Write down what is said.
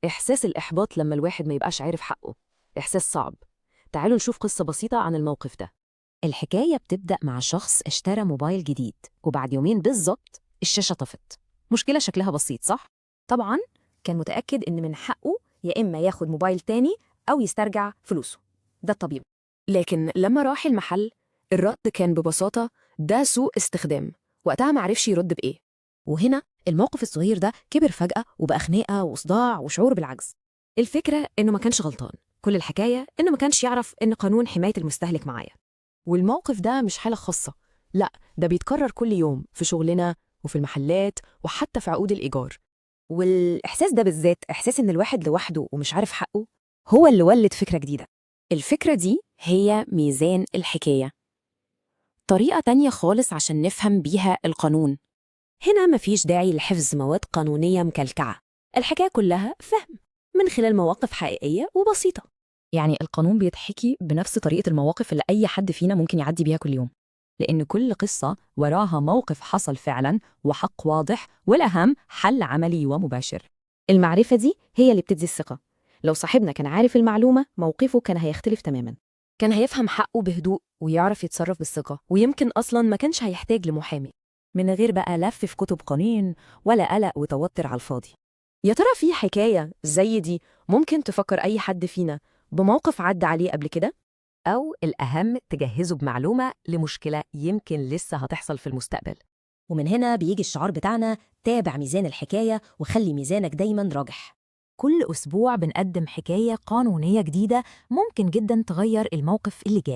إحساس الإحباط لما الواحد ما يبقاش عارف حقه إحساس صعب. تعالوا نشوف قصة بسيطة عن الموقف ده. الحكاية بتبدأ مع شخص اشترى موبايل جديد، وبعد يومين بالظبط الشاشة طفت. مشكلة شكلها بسيط، صح؟ طبعا كان متأكد إن من حقه يا إما ياخد موبايل تاني أو يسترجع فلوسه، ده الطبيعي. لكن لما راح المحل الرد كان ببساطة ده سوء استخدام. وقتها معرفش يرد بإيه. وهنا الموقف الصغير ده كبر فجأة وبقى خناقة وصداع وشعور بالعجز. الفكرة إنه ما كانش غلطان، كل الحكاية إنه ما كانش يعرف إن قانون حماية المستهلك معايا. والموقف ده مش حالة خاصة، لا ده بيتكرر كل يوم في شغلنا وفي المحلات وحتى في عقود الإيجار. والإحساس ده بالذات، إحساس إن الواحد لوحده ومش عارف حقه، هو اللي ولد فكرة جديدة. الفكرة دي هي ميزان الحكاية، طريقة تانية خالص عشان نفهم بيها القانون. هنا مفيش داعي لحفظ مواد قانونية مكلكعة، الحكاية كلها فهم من خلال مواقف حقيقية وبسيطة. يعني القانون بيتحكي بنفس طريقة المواقف اللي أي حد فينا ممكن يعدي بيها كل يوم. لأن كل قصة وراها موقف حصل فعلا وحق واضح، والأهم حل عملي ومباشر. المعرفة دي هي اللي بتدي الثقة. لو صاحبنا كان عارف المعلومة موقفه كان هيختلف تماما. كان هيفهم حقه بهدوء ويعرف يتصرف بالثقة، ويمكن أصلاً ما كانش هيحتاج لمحامي. من غير بقى لف في كتب قانون ولا قلق وتوتر على الفاضي. يا ترى في حكاية زي دي ممكن تفكر أي حد فينا بموقف عدى عليه قبل كده؟ أو الأهم تجهزه بمعلومة لمشكلة يمكن لسه هتحصل في المستقبل. ومن هنا بيجي الشعار بتاعنا: تابع ميزان الحكاية وخلي ميزانك دايما راجح. كل أسبوع بنقدم حكاية قانونية جديدة ممكن جدا تغير الموقف اللي جاي.